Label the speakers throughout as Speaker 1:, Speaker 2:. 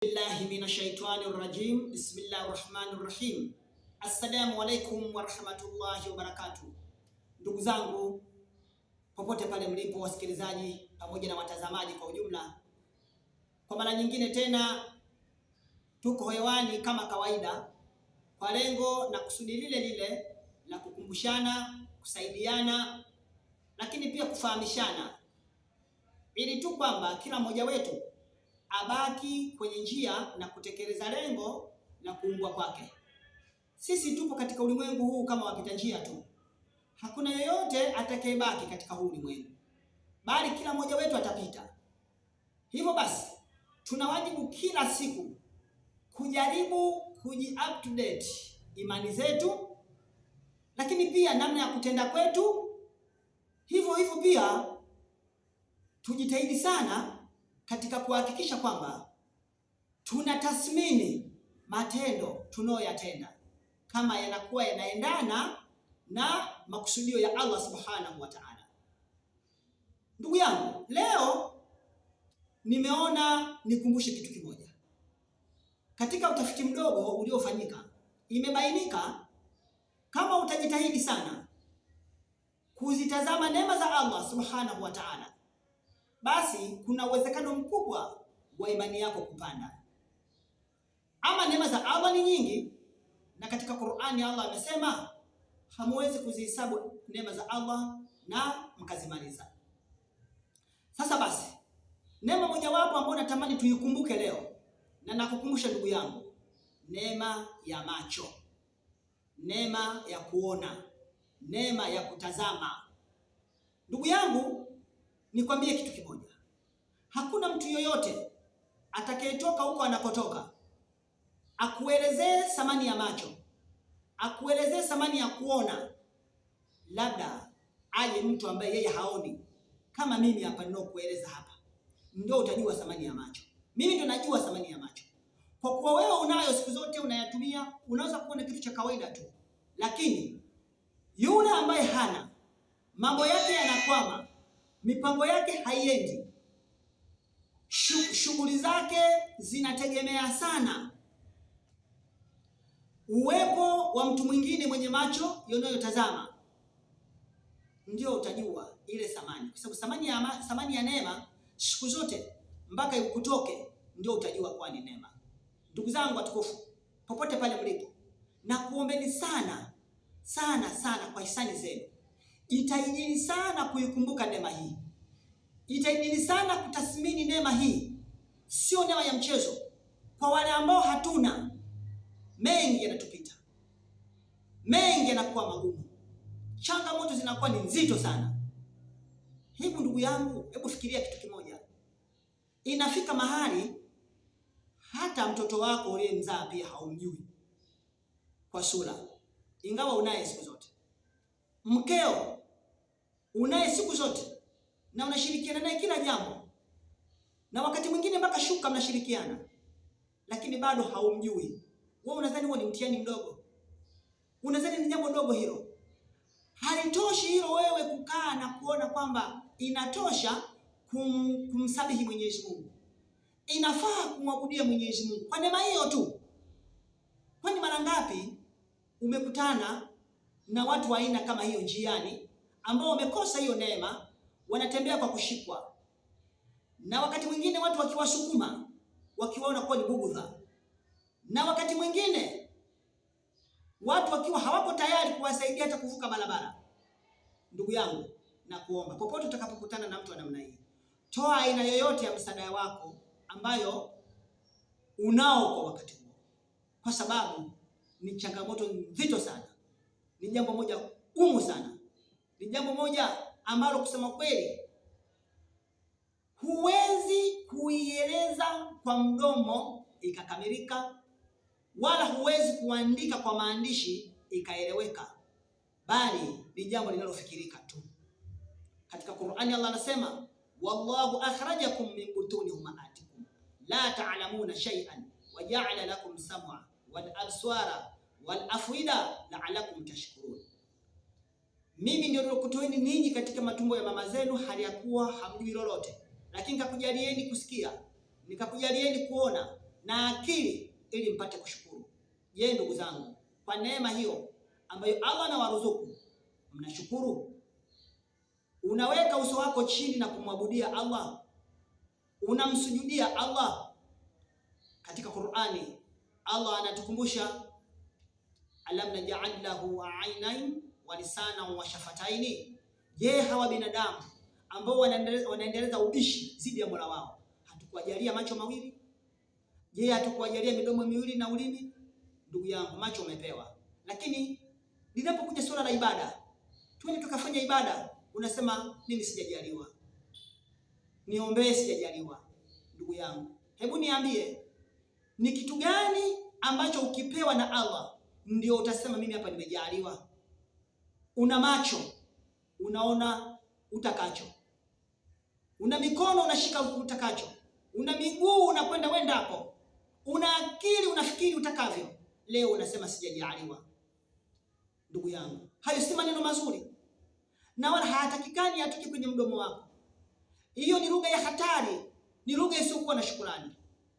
Speaker 1: Billahi minashaitani rajim. Bismillahi rahmani rahim. Assalamu alaikum warahmatullahi wabarakatuh. Ndugu zangu popote pale mlipo, wasikilizaji pamoja na watazamaji kwa ujumla, kwa mara nyingine tena tuko hewani kama kawaida kwa lengo na kusudi lile lile la kukumbushana, kusaidiana, lakini pia kufahamishana, ili tu kwamba kila mmoja wetu abaki kwenye njia na kutekeleza lengo la kuumbwa kwake. Sisi tupo katika ulimwengu huu kama wapita njia tu. Hakuna yeyote atakayebaki katika huu ulimwengu, bali kila mmoja wetu atapita. Hivyo basi, tuna wajibu kila siku kujaribu kuji up to date imani zetu, lakini pia namna ya kutenda kwetu. Hivyo hivyo pia tujitahidi sana katika kuhakikisha kwamba tunatathmini matendo tunayoyatenda kama yanakuwa yanaendana na makusudio ya Allah Subhanahu wa Ta'ala. Ndugu yangu, leo nimeona nikumbushe kitu kimoja. Katika utafiti mdogo uliofanyika, imebainika kama utajitahidi sana kuzitazama neema za Allah Subhanahu wa Ta'ala, basi kuna uwezekano mkubwa wa imani yako kupanda. Ama neema za Allah ni nyingi, na katika Qur'ani Allah amesema hamuwezi kuzihesabu neema za Allah na mkazimaliza. Sasa basi, neema mojawapo ambayo natamani tuikumbuke leo na nakukumbusha ndugu yangu, neema ya macho, neema ya kuona, neema ya kutazama. Ndugu yangu, nikwambie kitu kimoja, hakuna mtu yoyote atakayetoka huko anakotoka akuelezee thamani ya macho, akuelezee thamani ya kuona, labda aje mtu ambaye yeye haoni kama mimi hapa ninaokueleza hapa, ndio utajua thamani ya macho. Mimi ndio najua thamani ya macho. Kwa kuwa wewe unayo siku zote unayatumia, unaweza kuona kitu cha kawaida tu, lakini yule ambaye hana, mambo yake yanakwama, mipango yake haiendi, shughuli zake zinategemea sana uwepo wa mtu mwingine mwenye macho yanayotazama, ndio utajua ile thamani, kwa sababu thamani ya neema siku zote mpaka ikutoke ndio utajua kwa ni neema. Ndugu zangu watukufu, popote pale mlipo, na kuombeni sana sana sana kwa hisani zenu, jitahidini sana kuikumbuka neema hii, jitahidini sana kutathmini neema hii. Sio neema ya mchezo. Kwa wale ambao hatuna, mengi yanatupita, mengi yanakuwa magumu, changamoto zinakuwa ni nzito sana. Hebu ndugu yangu, hebu fikiria kitu kimoja. Inafika mahali hata mtoto wako uliyemzaa pia haumjui kwa sura, ingawa unaye siku zote. Mkeo unaye siku zote na unashirikiana naye kila jambo, na wakati mwingine mpaka shuka mnashirikiana, lakini bado haumjui. Wewe unadhani huo ni mtihani mdogo? Unadhani ni jambo dogo hilo? Halitoshi hilo wewe kukaa na kuona kwamba inatosha kumsabihi Mwenyezi Mungu, inafaa kumwabudia Mwenyezi Mungu kwa neema hiyo tu. Kwani mara ngapi umekutana na watu wa aina kama hiyo njiani, ambao wamekosa hiyo neema, wanatembea kwa kushikwa, na wakati mwingine watu wakiwasukuma, wakiwaona kuwa ni bugudha, na wakati mwingine watu wakiwa hawako tayari kuwasaidia hata kuvuka barabara. Ndugu yangu, nakuomba popote utakapokutana na mtu wa namna hii, toa aina yoyote ya msaada wako ambayo unao kwa wakati huo, kwa sababu ni changamoto nzito sana, ni jambo moja gumu sana, ni jambo moja ambalo kusema kweli huwezi kuieleza kwa mdomo ikakamilika, wala huwezi kuandika kwa maandishi ikaeleweka, bali ni jambo linalofikirika tu. Katika Qur'ani Allah anasema, wallahu akhrajakum min butuni ummahatikum la ta'lamuna shay'an wa ja'ala lakum sam'a wal absara wal afida la'allakum tashkurun. Mimi ndio nilokutoeni ninyi katika matumbo ya mama zenu hali ya kuwa hamjui lolote, lakini nikakujalieni kusikia, nikakujalieni kuona, na akili ili mpate kushukuru. Je, ndugu zangu, kwa neema hiyo ambayo Allah anawaruzuku mnashukuru? Unaweka uso wako chini na kumwabudia Allah, unamsujudia Allah. Katika Qur'ani Allah anatukumbusha alam naj'al lahu ainain wa lisanan wa shafataini. Je, hawa binadamu ambao wanaendeleza ubishi dhidi ya Mola wao, hatukuwajalia macho mawili? Je, hatukuwajalia midomo miwili na ulimi? Ndugu yangu, macho umepewa, lakini linapokuja suala la ibada, twende tukafanya ibada, unasema mimi sijajaliwa, niombee, sijajaliwa. Ndugu yangu, hebu niambie, ni kitu gani ambacho ukipewa na Allah ndio utasema mimi hapa nimejaliwa? Una macho unaona utakacho, una mikono unashika utakacho, una miguu unakwenda wendako, una akili unafikiri utakavyo. Leo unasema sijajaliwa. Ndugu yangu, hayo si maneno mazuri na wala hayatakikani yatoke kwenye mdomo wako. Hiyo ni lugha ya hatari, ni lugha isiyokuwa na shukurani.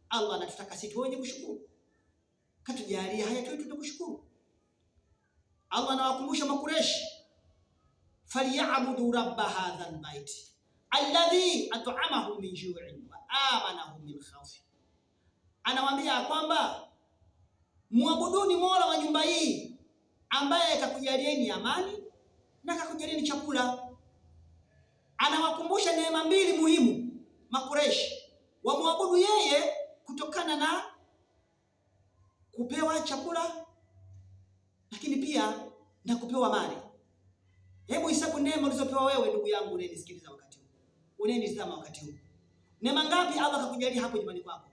Speaker 1: Allah anatutaka sisi tuwe wenye kushukuru, katujalia haya tuwe tunakushukuru. Allah anawakumbusha Makureshi, falyabudu rabba hadha albayt alladhi at'amahum min ju'in wa amanahum min khawf. Anawaambia kwamba muabuduni Mola wa nyumba hii ambaye akakujalieni amani na akakujalieni chakula. Anawakumbusha neema mbili muhimu Makureshi, wamwabudu yeye kutokana na kupewa chakula, lakini pia na kupewa mali. Hebu hesabu neema ulizopewa wewe, ndugu yangu unayenisikiliza wakati huu, unayenitazama wakati huu. Neema ngapi Allah akakujalia hapo nyumbani kwako?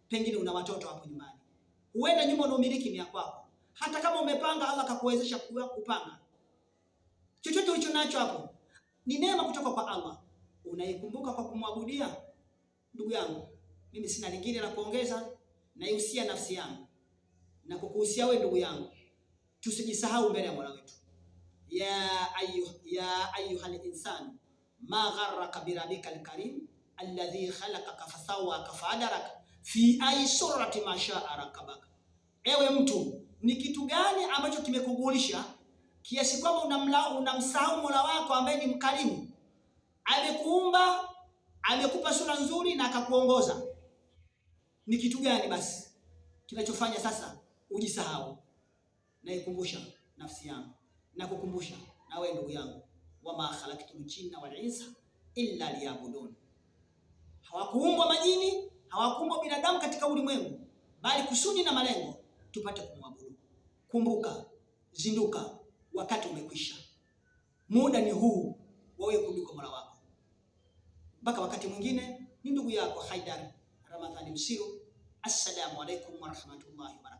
Speaker 1: Pengine una watoto hapo nyumbani, huenda nyumba unaomiliki ni ya kwako. Hata kama umepanga, Allah akakuwezesha kupanga, chochote ulicho nacho hapo ni neema kutoka kwa Allah, unaikumbuka kwa kumwabudia. Ndugu yangu, mimi sina lingine la kuongeza, naihusia nafsi yangu na kukuhusia wewe ndugu yangu, tusijisahau mbele ya Mola wetu. Ya ayyuhal insanu ma gharraka birabbikal karim alladhi khalaqaka fasawwaka faadarak fi ayi surati ma shaa rakabaka. Ewe mtu, ni kitu gani ambacho kimekugulisha kiasi kwamba unamsahau Mola wako ambaye ni mkarimu, amekuumba, amekupa sura nzuri na akakuongoza? Ni kitu gani basi kinachofanya sasa ujisahau? Naikumbusha nafsi yangu na kukumbusha na wewe ndugu yangu, wama khalaqtul jinna wal insa illa liyabudun. Hawakuumbwa majini, hawakuumbwa binadamu katika ulimwengu, bali kusudi na malengo tupate kumwabudu. Kumbuka, zinduka, wakati umekwisha. Muda ni huu wawe kurudi kwa Mola wako. Mpaka wakati mwingine, ni ndugu yako Haidar Ramadhani Msiru. Assalamu alaikum warahmatullahi wabarakatuh.